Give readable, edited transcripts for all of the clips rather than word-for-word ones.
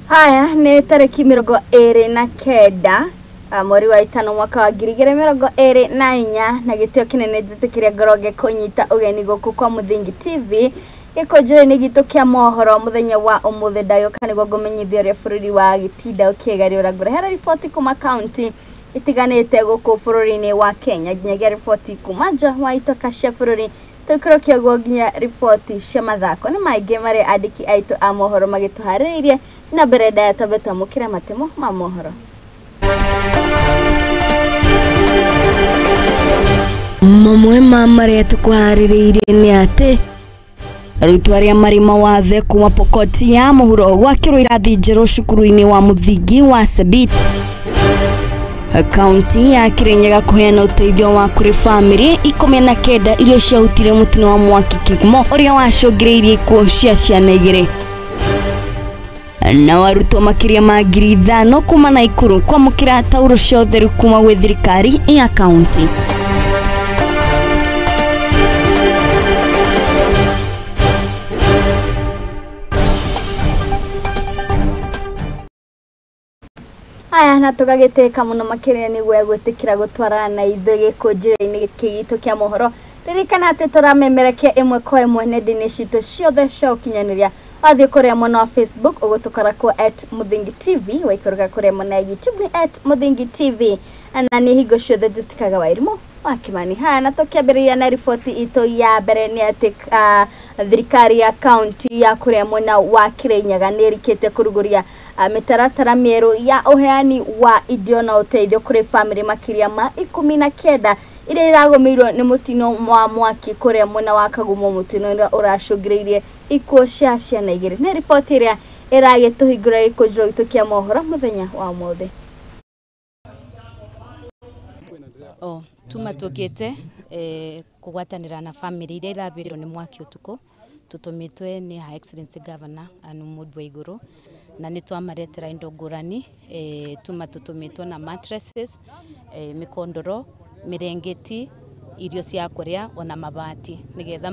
Haya nĩ tarĩki 29 mweri wa 5 mwaka wa 2024 na gĩtĩo kĩnene njĩtĩkĩria ngoro ngĩkũnyita ũgeni gũkũ kwa Mũthingi TV gĩkũnjũ-inĩ gitũ kĩa mohoro mũthenya wa ũmũthĩ. Ndagĩũka nĩguo ngũmenyithie ũrĩa bũrũri wa gĩtinda ũkĩgarũra. Ngũrehera riboti kuma kaunti itiganĩte gũkũ bũrũri-inĩ wa Kenya, nginyagia riboti kuma nja wa itoka cia bũrũri, tũikũrũkie ũguo nginya riboti cia mathako. Nĩ maingĩ marĩa andĩki aitũ a mohoro magĩtũharĩrĩirie, na mbere ndaya twambe twamũkĩre matemo ma mohoro. Mamwe ma marĩa tũkũharĩrĩirie nĩ atĩ arutwo arĩa marĩ mawathe kuma Pokot ya mũhuro gwakĩrwo irathi njerũ cukuru-inĩ wa mũthingi wa Sebit. Kaunti ya Kirinyaga kũheana ũteithio wa kũrĩ bamĩrĩ 19 iria ciahutire mũtino wa mwaki Kigumo ũrĩa wacũngĩrĩirie ikuũ cia ciana 2. Nao arutwo makĩria ma 5,000 kuma Naikuru kwamũkĩra taurũ cia ũtheru kuma gwĩ thirikari ya kaunti. Haya, na tũgagĩtĩka mũno makĩria nĩguo gwĩtĩkĩra gũtwarana na ithuĩ gĩkũnjĩro-inĩ gĩkĩ gitũ kĩa mohoro. Ririkana atĩ tũramemerekia ĩmwe kwa ĩmwe nenda-inĩ citũ ciothe cia ũkinyanĩria. Wathiĩ kũrĩa mwena wa Facebook ũgũtũkora kuo @Mũthingi TV, waikũrũka kũrĩa mwena wa YouTube nĩ @Mũthingi TV, na nĩ hingo ciothe njĩtĩkaga Wairimũ wa Kimani. Haya, na tũkĩambĩrĩria na riboti itũ ya mbere nĩ atĩ thirikari ya kaunti ya kũrĩa mwena wa Kirinyaga nĩ ĩrĩkĩtie kũrugũria mĩtaratara mĩerũ ya ũheani wa indo na ũteithio kũrĩ bamĩrĩ makĩria ma 19 iria iragũmĩirwo nĩ mũtino wa mwaki kũrĩa mwena wa Kagumo, mũtino ũrĩa ũracũngĩrĩirie ikuũ cia ciana 2. Nĩ riboti ĩrĩa ĩragĩtũhingũra gĩkũnjĩro gitũ kĩa mohoro mũthenya wa ũmũthĩ. Tuma tũkĩte kũgwatanĩra na bamĩrĩ iria irabĩrĩirwo nĩ mwaki ũtukũ, tũtũmĩtwe nĩ Her Excellency Governor Anne Waiguru Waiguru, na nĩ twamaretera indo ngũrani. Tuma tũtũmĩtwo na mattresses, mĩkondoro, mĩrengeti, irio cia kũrĩa ona mabati nĩgetha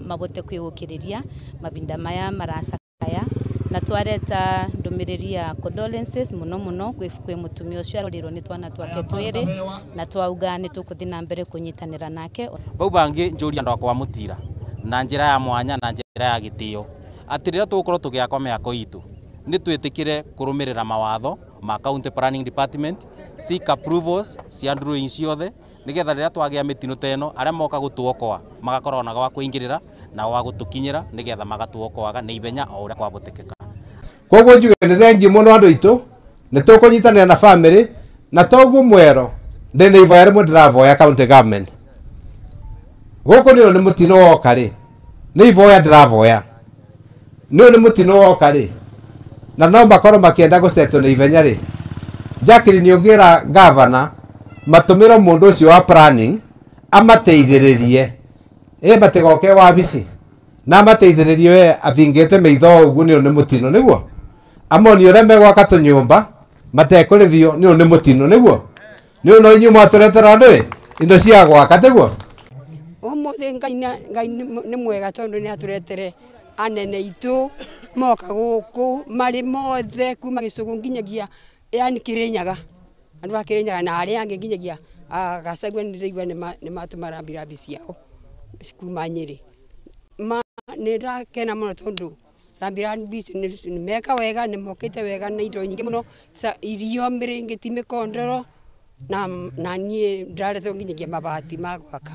mabote kwĩũkĩrĩria mavinda maya maracakaya. Na twareta ndũmĩrĩri ya condolences mũno mũno kwĩ mũtumia ũcio arorirwo nĩ twana twake twĩrĩ, na twauga nĩ tũkũthiĩ na mbere kũnyitanĩra nake. Bau bangĩ njũria andũ akwa mũtira na njĩra ya mwanya na njĩra ya gĩtĩo atĩ rĩrĩa tũgũkorwo tũgĩakwa mĩako itũ nĩ twĩtĩkĩre kũrũmĩrĩra mawatho ma County Planning Department, seek approvals cia drawings ciothe nĩgetha rĩrĩa twagĩa mĩtino ta ĩno arĩa moka gũtuokoa magakorwo na gwa kũingĩrĩra na gwa gũtũkinyĩra nĩgetha magatuokoaga na ihenya o ũrĩa kwabotekeka. Koguo njuge nĩ thengi mũno andũ aitũ, nĩ tũkũnyitanĩra na bamĩrĩ, na toguo mwero ndĩ na ivoya rĩmwe ndĩravoya county government gũkũ nĩ nĩ mũtino woka rĩ, nĩ ivoya ndĩravoya nĩ nĩ mũtino woka rĩ, na no makorwo makĩenda gũcetwo na ihenya rĩ, Jacqueline ũngĩra governor matũmĩrwo mũndũ ũcio wa planning amateithĩrĩrie matigoke wabici na amateithĩrĩrie we athingĩte maitho ũguo nĩ nĩ mũtino nĩguo amoni ũrĩa megwaka tũnyũmba matekũrĩthio nĩ nĩ mũtino nĩguo nĩ no inyuĩ mwatũretera andũ indo cia gwaka tiguo. Ũmũthĩ Ngai nĩ mwega tondũ nĩ atũretere anene itũ moka gũkũ marĩ mothe kuma gĩcũgũ nginyagia yani Kirinyaga, andũ a Kirinyaga na arĩa angĩ nginyagia Gachagua nĩ ndĩraigua nĩ matũma rambirambi ciao kuma Nyĩrĩ. Nĩ ndakena mũno tondũ rambirambi icio nĩ meka wega, nĩ mokĩte wega na indo nyingĩ mũno, irio, mĩrĩngĩti, mĩkondoro na niĩ ndĩraretwo nginyagia mabati ma gwaka.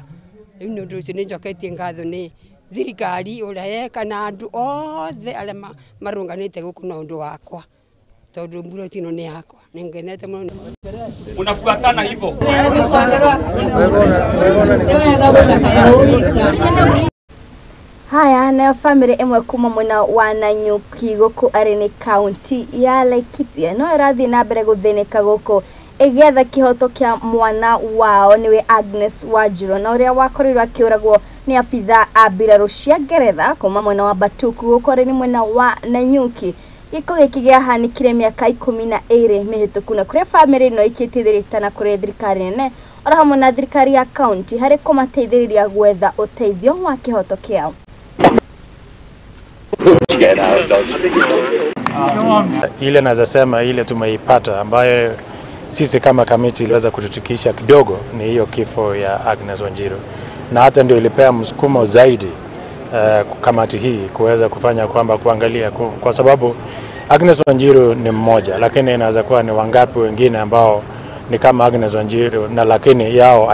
Rĩu nĩ ũndũ ũcio nĩ njoketie ngatho nĩ thirikari ũrĩa yeka na andũ othe arĩa marũnganĩte gũkũ na ũndũ wakwa tondũ mburoti ĩno nĩ yakwa, nĩ ngenete mũno. Unafuatana hivyo. Haya, nayo bamĩrĩ ĩmwe kuma mwena wa Nanyuki gũkũ arĩ nĩ kaunti ya Laikipia no ĩrathiĩ na mbere gũthĩnĩka gũkũ ĩgĩetha kĩhoto kĩa mwana wao nĩwe Agnes Wanjiru, na ũrĩa wakorirwo akĩũragwo nĩ abithaa a mbirarũ cia Ngeretha kuma mwena wa Batuku gũkũ arĩ nĩ mwena wa Nanyuki. Gĩko gĩkĩ gĩahanĩkire mĩaka 12 mĩhĩtũku, na kũrĩa bamĩrĩ ĩno ĩkĩtie thirikari kũrĩ thirikari nene oro hamwe na thirikari ya kaunti harĩ kũmateithĩrĩria gwetha ũteithio wa kĩhoto kĩao. Ile naweza sema ile tumeipata ambayo sisi kama kamiti iliweza kututikisha kidogo ni hiyo kifo ya Agnes Wanjiru, na hata ndio ilipea msukumo zaidi kamati hii kuweza kufanya kwamba kuangalia kwa sababu Agnes Wanjiru ni mmoja, lakini inaweza kuwa ni wangapi wengine ambao ni kama Agnes Wanjiru na lakini yao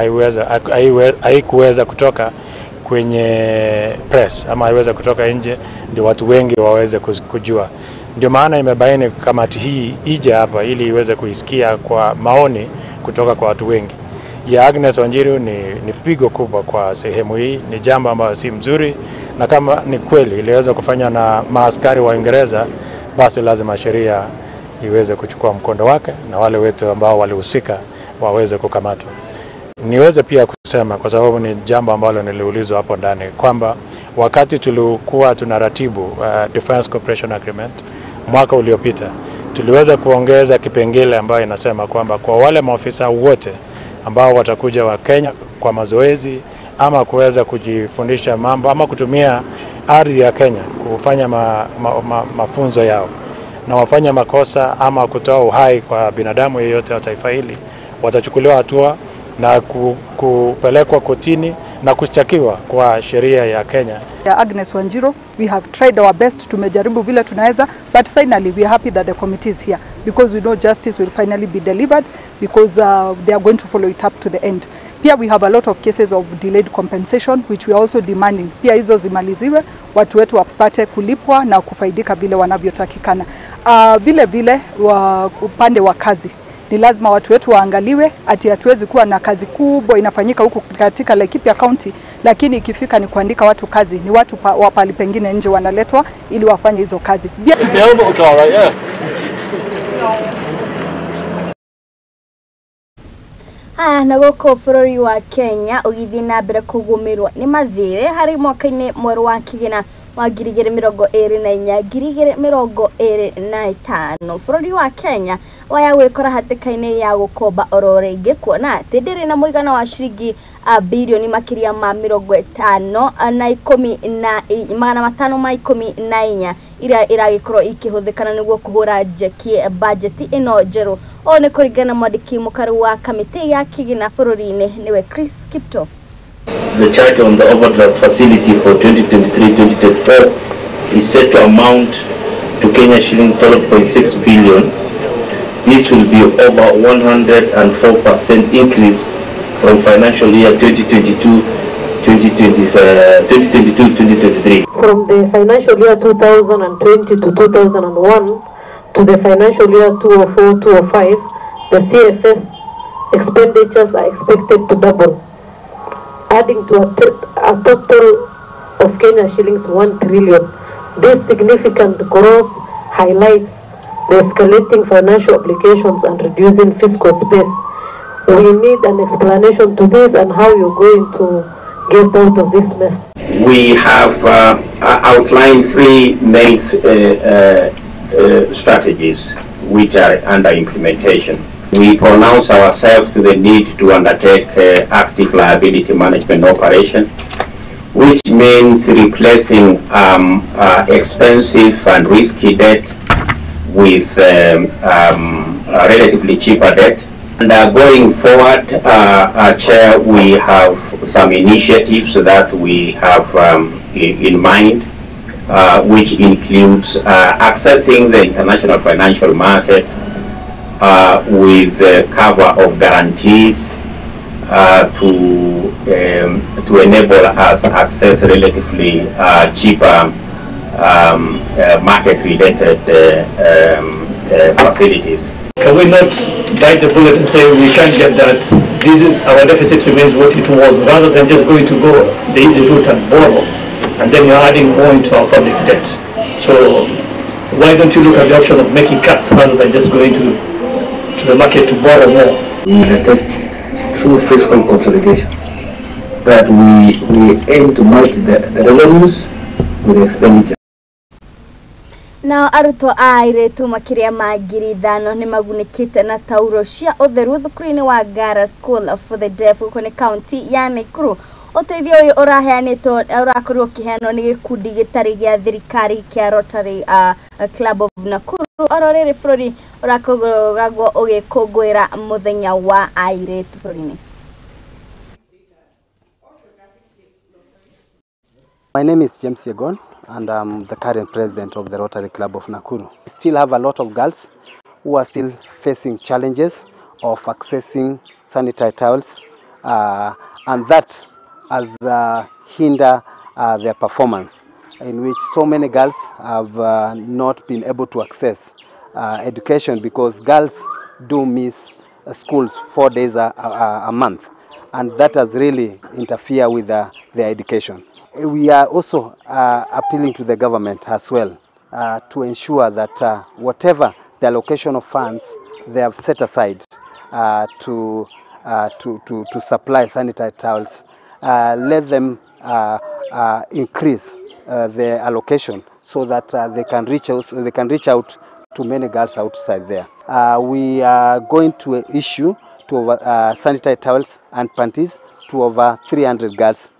haikuweza kutoka kwenye press ama haiweza kutoka nje ndio watu wengi waweze kujua. Ndio maana imebaini kamati hii ije hapa ili iweze kuisikia kwa maoni kutoka kwa watu wengi. Ya Agnes Wanjiru ni pigo kubwa kwa sehemu hii, ni jambo ambalo si mzuri, na kama ni kweli iliweza kufanywa na maaskari wa Uingereza, basi lazima sheria iweze kuchukua mkondo wake na wale wetu ambao walihusika waweze kukamatwa. Niweze pia kusema, kwa sababu ni jambo ambalo niliulizwa hapo ndani, kwamba wakati tulikuwa tunaratibu Defense Cooperation Agreement mwaka uliopita, tuliweza kuongeza kipengele ambayo inasema kwamba kwa wale maofisa wote ambao watakuja wa Kenya kwa mazoezi ama kuweza kujifundisha mambo ama kutumia ardhi ya Kenya kufanya mafunzo yao, na wafanya makosa ama kutoa uhai kwa binadamu yeyote wa taifa hili, watachukuliwa hatua na kupelekwa kotini na kushtakiwa kwa sheria ya Kenya. Agnes Wanjiru, we have tried our best, tumejaribu vile tunaweza, but finally we are happy that the committee is here because we know justice will finally be delivered because they are going to follow it up to the end. Pia we have a lot of cases of delayed compensation which we are also demanding. Pia hizo zimaliziwe, watu wetu wapate kulipwa na kufaidika vile wanavyotakikana. Vile vile upande wa kazi ni lazima watu wetu waangaliwe, ati hatuwezi kuwa na kazi kubwa inafanyika huku katika Laikipia County, lakini ikifika ni kuandika watu kazi, ni watu wa pali pengine nje wanaletwa ili wafanye hizo kazi. Haya, na gũkũ bũrũri wa Kenya ũgĩthiĩ na mbere kũgũmĩrwo nĩ mathirĩ harĩ mwaka-inĩ mwerũ wa kĩgĩna wa 2024 2025. Bũrũri wa Kenya waya gwĩkora hatĩka-inĩ ya gũkomba oro rĩngĩ, kuona atĩ ndĩrĩ na mũigana wa ciringi bilioni makĩria ma 50 na 514 iria iragĩkorwo ikĩhũthĩkana nĩguo kũhũra njeki bajeti ĩno njerũ. Ũũ nĩ kũringana na mwandĩki mũkaru wa kamĩtĩ ya kĩgĩna bũrũri-inĩ nĩwe Chris Kipto. The charge on the overdraft facility for 2023-2024 is set to amount to Kenya shilling 12.6 billion. This will be over 104% increase from financial year 2022-2023. From the financial year 2020 to 2001 to the financial year 2004-2005, the CFS expenditures are expected to double, adding to a total of Kenya shillings 1 trillion. This significant growth highlights the escalating financial obligations and reducing fiscal space. We need an explanation to this and how you're going to get out of this mess. We have outlined three main strategies which are under implementation. We pronounce ourselves to the need to undertake active liability management operation, which means replacing expensive and risky debt with relatively cheaper debt. And going forward, Chair, we have some initiatives that we have in mind, which includes accessing the international financial market with the cover of guarantees to enable us access relatively cheaper market-related facilities. Can we not bite the bullet and say we can't get that? This is, our deficit remains what it was, rather than just going to go the easy route and borrow, and then you're adding more into our public debt. So why don't you look at the option of making cuts rather than just going to the market to borrow more? We undertake true fiscal consolidation, that we aim to match the revenues with the expenditure. Nao arutwo a airĩtu makĩria ma 5,000 nĩ magunĩkĩte na tauro cia ũtheru thukuru-inĩ wa Ngara School for the Deaf gũkũ nĩ kaunti ya Nakuru. Ũteithio ũyũ ũraheanĩtwo ũrakorirwo ũkĩheanwo nĩ gĩkundi gĩtarĩ gĩa thirikari kĩa Rotary Club of Nakuru oro rĩrĩ bũrũri ũrakoragwo ũgĩkũngũĩra mũthenya wa airĩtu bũrũri-inĩ. My name is James Yegon, and I'm the current president of the Rotary Club of Nakuru. We still have a lot of girls who are still facing challenges of accessing sanitary towels, and that has hinder their performance, in which so many girls have not been able to access education because girls do miss schools 4 days a month, and that has really interfered with their education. We are also appealing to the government as well to ensure that whatever the allocation of funds they have set aside to supply sanitary towels, let them increase the allocation so that they can reach out to many girls outside there. We are going to issue to over, sanitary towels and panties to over 300 girls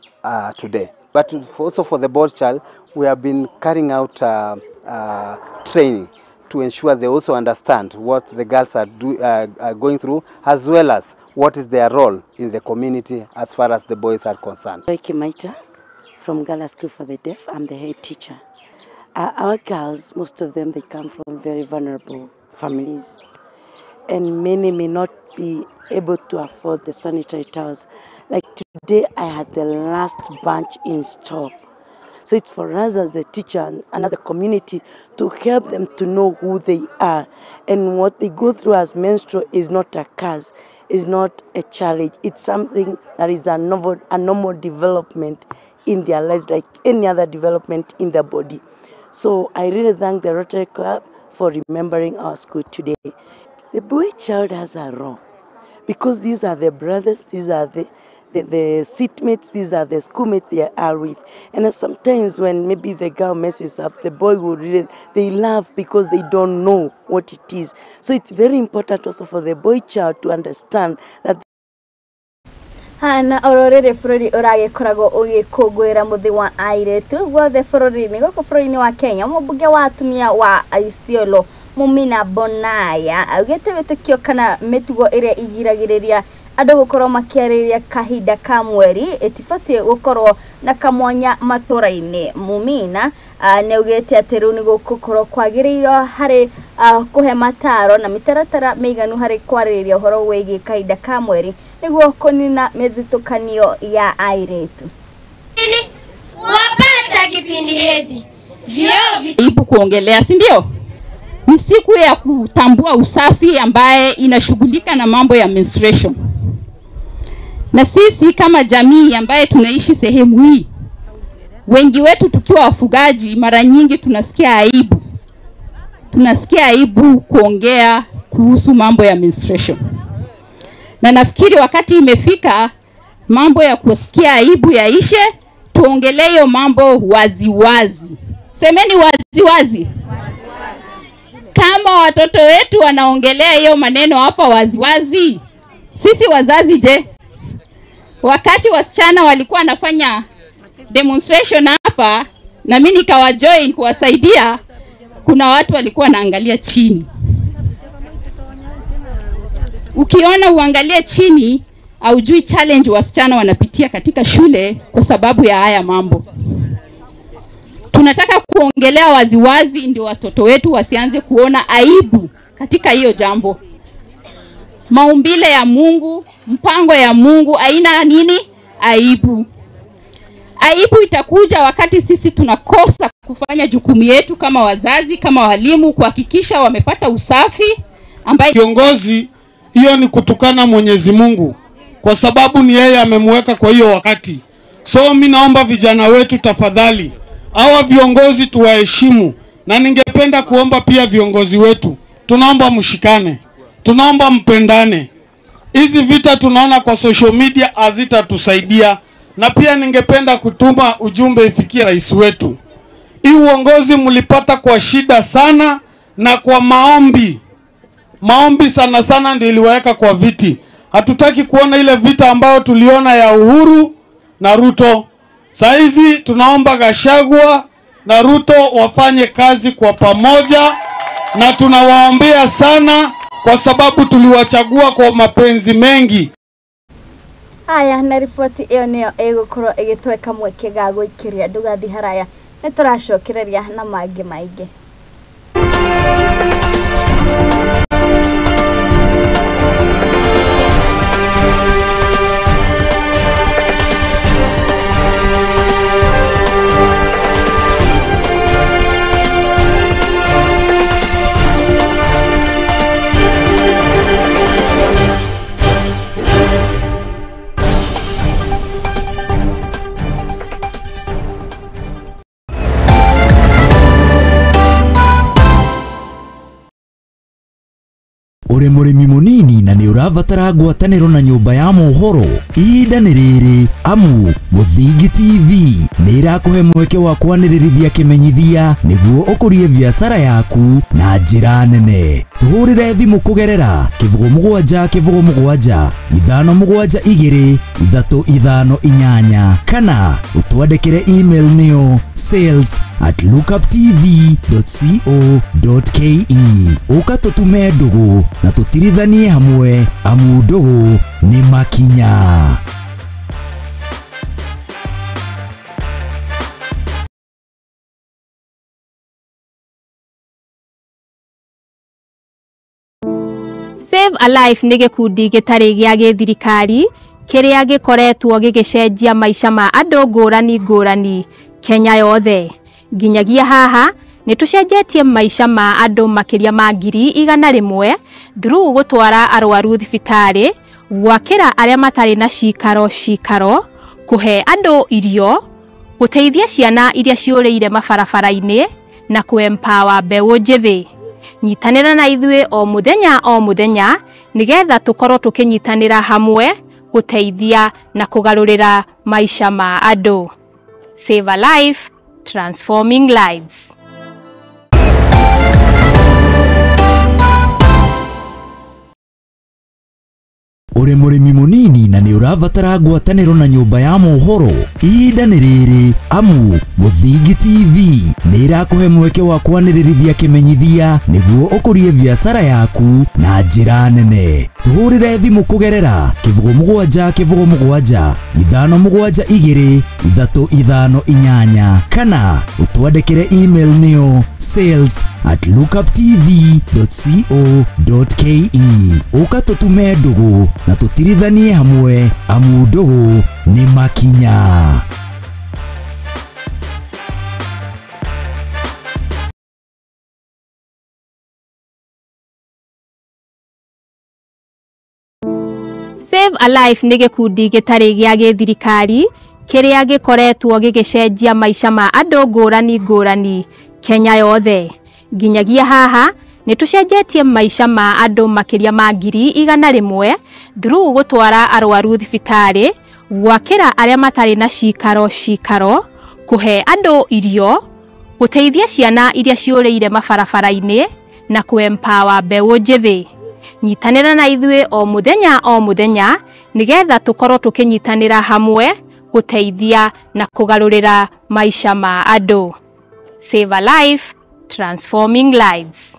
today. But also for the boy child, we have been carrying out training to ensure they also understand what the girls are going through, as well as what is their role in the community as far as the boys are concerned. Maita from Gala School for the Deaf. I'm the head teacher. Our girls, most of them, they come from very vulnerable families, and many may not be able to afford the sanitary towels. Like today, I had the last bunch in store. So it's for us as the teacher and as the community to help them to know who they are, and what they go through as menstrual is not a curse, is not a challenge. It's something that is a normal development in their lives, like any other development in their body. So I really thank the Rotary Club for remembering our school today. The boy child has a role, because these are the brothers, these are the seatmates, these are the schoolmates they are with. And sometimes when maybe the girl messes up, the boy will really, they laugh because they don't know what it is. So it's very important also for the boy child to understand that. Hana oro rĩrĩ bũrũri ũragĩkoragwo ũgĩkũngũĩra mũthĩ wa airĩtu guothe bũrũri-inĩ gũkũ bũrũri-inĩ wa Kenya. Mũmbunge wa atumia wa Isiolo Mumina Bonaya augĩte wĩtĩkio kana mĩtugo ĩrĩa igiragĩrĩria andũ gũkorwo makĩarĩrĩria kahinda ka mweri ĩtibatiĩ gũkorwo na kamwanya matũra-inĩ. Mumina nĩ augĩte atĩ rĩu nĩ gũgũkorwo kwagĩrĩirwo harĩ kũhe mataro na mĩtaratara mĩiganu harĩ kwarĩrĩria ũhoro wĩgiĩ kahinda ka mweri nĩguo kũnina mĩthutũkanio ya airĩtu. Wapata kipindi hedhi ibu kuongelea, si ndio? Ni siku ya kutambua usafi ambaye inashughulika na mambo ya menstruation. Na sisi kama jamii ambaye tunaishi sehemu hii, wengi wetu tukiwa wafugaji, mara nyingi tunasikia aibu. Tunasikia aibu kuongea kuhusu mambo ya menstruation. Na nafikiri wakati imefika mambo ya kusikia aibu yaishe, tuongelee hiyo mambo waziwazi. Semeni waziwazi. Kama watoto wetu wanaongelea hiyo maneno hapa waziwazi, sisi wazazi je? Wakati wasichana walikuwa wanafanya demonstration hapa na mimi nikawajoin kuwasaidia, kuna watu walikuwa wanaangalia chini. Ukiona uangalie chini, haujui challenge wasichana wanapitia katika shule kwa sababu ya haya mambo. Tunataka kuongelea waziwazi ndio watoto wetu wasianze kuona aibu katika hiyo jambo. Maumbile ya Mungu, mpango ya Mungu haina nini? Aibu. Aibu itakuja wakati sisi tunakosa kufanya jukumu yetu kama wazazi, kama walimu, kuhakikisha wamepata usafi ambaye kiongozi. Hiyo ni kutukana Mwenyezi Mungu, kwa sababu ni yeye amemweka kwa hiyo wakati. So mimi naomba vijana wetu tafadhali, hawa viongozi tuwaheshimu, na ningependa kuomba pia viongozi wetu, tunaomba mshikane, tunaomba mpendane. Hizi vita tunaona kwa social media hazitatusaidia. Na pia ningependa kutuma ujumbe ifikie rais wetu. Hii uongozi mlipata kwa shida sana na kwa maombi. Maombi sana sana ndio iliwaweka kwa viti. Hatutaki kuona ile vita ambayo tuliona ya Uhuru na Ruto. Saizi tunaomba Gachagua na Ruto wafanye kazi kwa pamoja. na tunawaombea sana kwa sababu tuliwachagua kwa mapenzi mengi. Aya, na ripoti ĩyo nĩyo ĩgũkorwo ĩgĩtweka mweke ga gũikĩria ndũgathi haraya, nĩ tũracokereria na mangĩ maingĩ. Uri murimi munini na ni urabatara ngwataniro na nyumba ya mohoro, ihinda ni riri amu Muthingi TV ni irakuhe mweke wa kwanĩrĩrithia kĩmenyithia nĩguo ũkũrie biacara yaku na njĩra nene. Tũhũrĩre thimũ kũgerera 07 07 572 358 kana ũtwandĩkĩre email nĩyo sales@lookuptv.co.ke. Ũka tũtume ndũgũ na tũtirithanie hamwe amu ndũgũ nĩ makinya. Save a Life nĩ gĩkundi gĩtarĩ gĩa gĩthirikari kĩrĩa gĩkoretwo gĩgĩcenjia maica ma andũ ngũrani ngũrani Kenya yothe. Nginyagia haha nĩ tũcenjetie maica ma andũ makĩria ma 100,000 through gũtwara arwaru thibitarĩ, gwakĩra arĩa matarĩ na cikaro cikaro, kũhe andũ irio, gũteithia ciana iria ciũrĩire mabarabara-inĩ na kũ-empower mbeũ njĩthĩ. Nyitanĩra na ithuĩ o mũthenya o mũthenya nĩgetha tũkorwo tũkĩnyitanĩra hamwe gũteithia na kũgarũrĩra maica ma andũ. Save a Life, transforming lives. Uri murimi munini na ni urabatara ngwataniro na nyumba ya mohoro, ihinda ni riri amu Muthingi TV ni irakuhe mweke wa kwanĩrĩrithia kĩmenyithia nĩguo ũkũrie biacara yaku na njĩra nene. Tũhũrĩre thimũ kũgerera 07 07 572 358 kana ũtwandĩkĩre email nĩyo sales@lookuptv.co.ke. Ũka tũtume ndũgũ na tũtirithanie hamwe amu ndũgũ nĩ makinya. Save a Life nĩ gĩkundi gĩtarĩ gĩa gĩthirikari kĩrĩa gĩkoretwo gĩgĩcenjia maica ma andũ ngũrani ngũrani Kenya yothe. Nginyagia haha nĩ tũcenjetie maica ma andũ makĩria ma 100,000 through gũtwara arwaru thibitarĩ, gwakĩra arĩa matarĩ na cikaro cikaro, kũhe andũ irio, gũteithia ciana iria ciũrĩire mabarabara-inĩ na kũ-empower mbeũ njĩthĩ. Nyitanĩra na ithuĩ o mũthenya o mũthenya nĩgetha tũkorwo tũkĩnyitanĩra hamwe gũteithia na kũgarũrĩra maica ma andũ. Save a Life, transforming lives.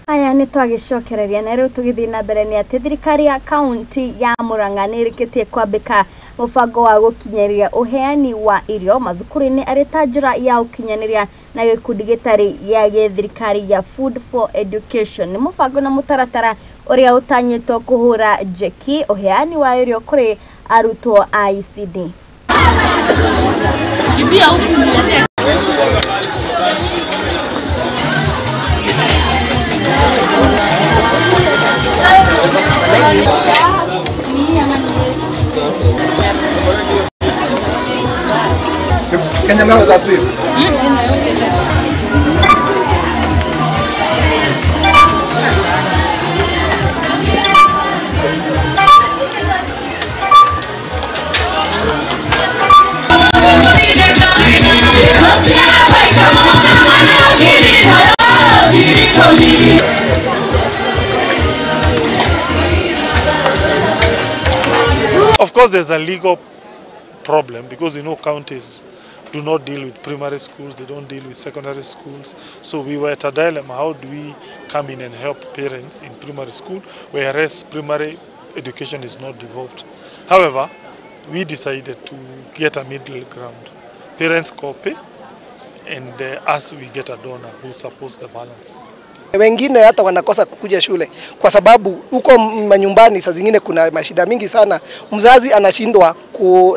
Aya nĩ twagĩcokereria na rĩu tũgĩthiĩ na mbere nĩ atĩ thirikari ya kaunti ya Murang'a nĩ ĩrĩkĩtie kwambĩka mũbango wa gũkinyanĩria ũheani wa irio mathukuru-inĩ arĩ ta njĩra ya ũkinyanĩria na gĩkundi gĩtarĩ gĩa gĩthirikari ya Food for Education. Nĩ mũbango na mũtaratara ũrĩa ũtanyĩtwo kũhũra njeki ũheani wa irio kũrĩ arutwo a ECD. Kimbia huku. Kenya 30 hivi. Of course, there's a legal problem because you know counties do not deal with primary schools, they don't deal with secondary schools. So we were at a dilemma: how do we come in and help parents in primary school, whereas primary education is not devolved? However, we decided to get a middle ground. Parents co-pay, and us, we get a donor who supports the balance. Wengine hata wanakosa kukuja shule kwa sababu huko manyumbani saa zingine kuna mashida mingi sana. Mzazi anashindwa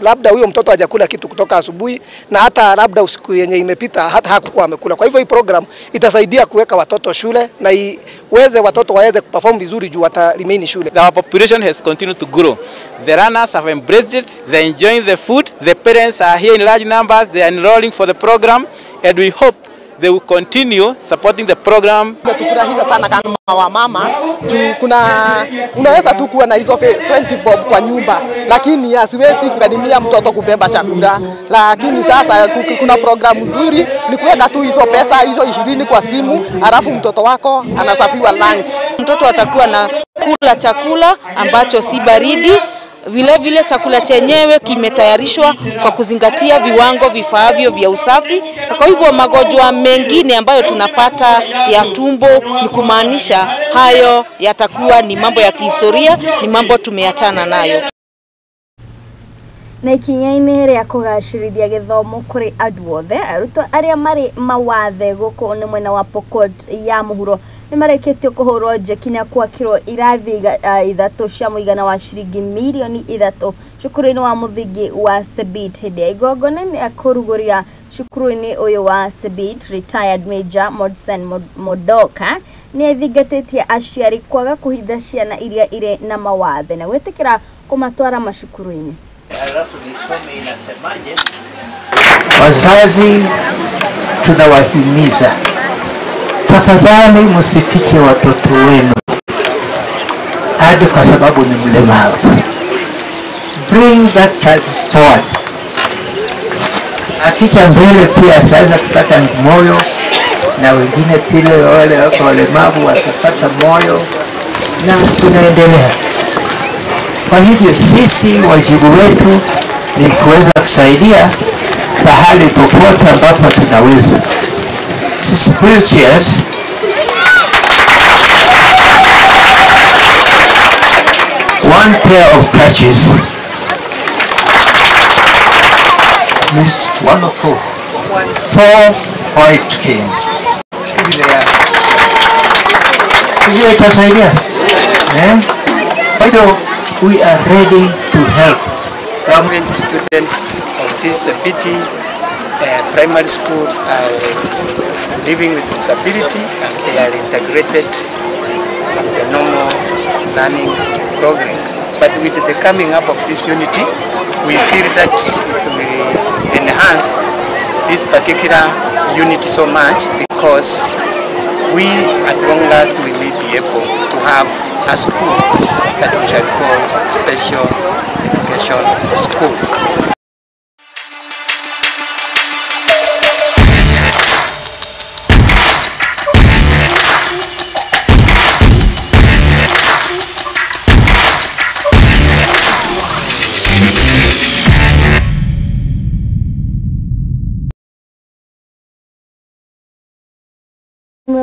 labda huyo mtoto hajakula kitu kutoka asubuhi, na hata labda usiku yenye imepita hata hakukuwa amekula. Kwa hivyo hii program itasaidia kuweka watoto shule na iweze watoto waweze kuperform vizuri juu wata remain shule. Our population has continued to grow. The runners have embraced it, they are enjoying the food, the parents are here in large numbers, they are enrolling for the program, and we hope they will continue supporting the program. Tufurahisha sana kama wamama juu kuna unaweza tu kuwa na hizo 20 bob kwa nyumba, lakini asiwezi kugharimia mtoto kubeba chakula. Lakini sasa kuna program nzuri ni kuweka tu hizo pesa hizo 20 kwa simu, alafu mtoto wako anasafiwa lunch. Mtoto atakuwa na kula chakula ambacho si baridi. Vile vile chakula chenyewe kimetayarishwa kwa kuzingatia viwango vifaavyo vya usafi. Kwa hivyo magonjwa mengine ambayo tunapata ya tumbo ni kumaanisha hayo yatakuwa ni mambo ya kihistoria, ni mambo tumeachana nayo. Na ikinya-inĩ rĩa kũgacĩrithia gĩthomo kũrĩ andũ othe, arutwo arĩa marĩ mawathe gũkũ nĩ mwena wa Pokot ya mũhuro nĩ marĩkĩtio kũhũrwo njeki na gwakĩrwo irathi 3 cia mũigana wa ciringi mirioni 3 cukuru-inĩ wa mũthingi wa Sebit. Hĩndĩ ya igongona rĩa kũrugũria cukuru-inĩ ũyũ wa Sebit, retired Major Modson Modoka nĩ athingatĩtie aciari kwaga kũhitha ciana iria irĩ na mawathe na gwĩtĩkĩra kũmatwara macukuru-inĩ. Alafu nisome inasemaje? Wazazi tunawahimiza, tafadhali msifiche watoto wenu hadi kwa sababu ni mlemavu. Bring that child forward. Akija mbele pia ataweza kupata moyo, na wengine pia wale wako walemavu watapata moyo, na tunaendelea. Kwa hivyo sisi wajibu wetu ni kuweza kusaidia pahali popote ambapo tunaweza. Sisi wheelchairs one pair of crutches, at least one or four, 4 white canes. Sijui itasaidia eh? Kwa hivyo we are ready to help. Government students of this BT primary school are living with disability, and they are integrated in the normal learning progress. But with the coming up of this unity, we feel that it will enhance this particular unit so much, because we at long last we may be able to have a school that we shall call special education school.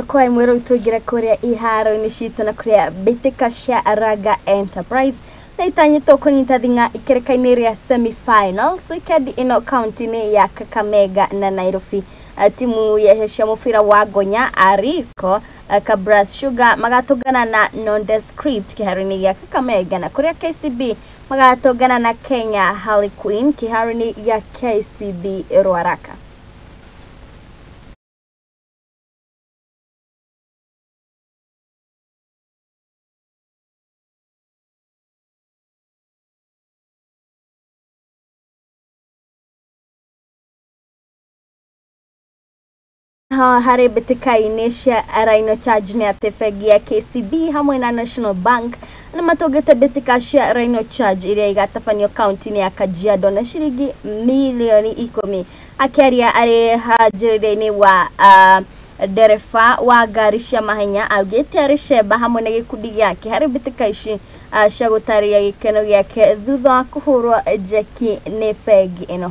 Kwa imwe rĩu tũingĩre kũrĩa iharo-inĩ citũ na kũrĩa mbĩtĩka cia Raga Enterprise na itanyĩtwo kũnyita thing'a ikereka-inĩ rĩa semi-finals weekend ĩno kaunti-inĩ ya Kakamega na Nairobi. Timu ya cia mũbira wa Ngonya Ariko Kabras Sugar magatũngana na Nondescript kĩharo-inĩ gĩa Kakamega, na kũrĩa KCB magatũngana na Kenya Harlequin kĩharo-inĩ gĩa KCB Ruaraka. Harĩ mbĩtĩka-inĩ cia Rhino Charge nĩ atĩ bengi ya KCB hamwe na National Bank nĩ matũngĩte mbĩtĩka cia Rhino Charge iria igatabanio kaunti-inĩ ya Kajiado na ciringi mirioni 10. Akĩaria arĩ hanjĩrĩria-inĩ wa ndereba wa ngari cia mahenya augĩte arĩ Sheba hamwe na gĩkundi gĩake harĩ mbĩtĩka ici cia gũtarĩria gĩkeno gĩake thutha wa kũhũrwo njeki nĩ bengi ĩno.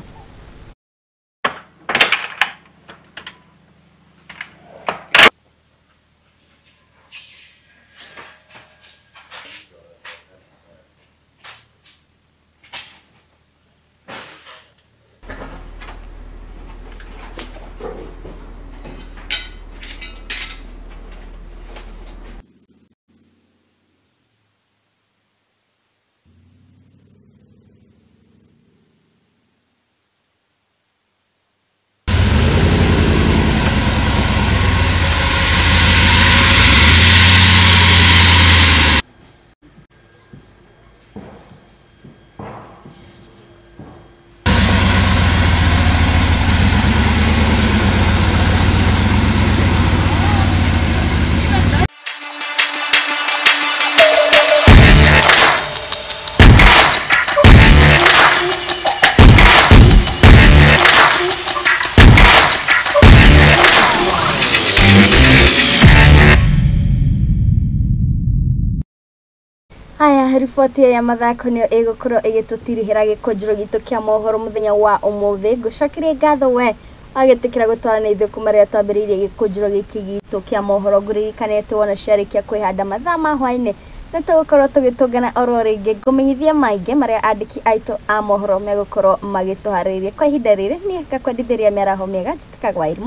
Haya, riboti ya mathako nĩyo ĩgũkorwo ĩgĩtũtirihĩra gĩkũnjĩro gitũ kĩa mohoro mũthenya wa ũmũthĩ. Ngũcokerie ngatho we wagĩtĩkĩra gũtwarana ithuĩ kuma rĩrĩa twambĩrĩirie gĩkũnjĩro gĩkĩ gitũ kĩa mohoro. Ngũririkane atĩ wona ciarĩkia kwĩhanda mathaa ma hwaĩ-inĩ nĩ tũgũkorwo tũgĩtũngana oro rĩngĩ ngũmenyithia maingĩ marĩa andĩki aitũ a mohoro megũkorwo magĩtũharĩrĩria. Kwa ihinda rĩrĩ niĩ ngakwendithĩria mĩaraho mĩega, njĩtĩkagwo Irimũ.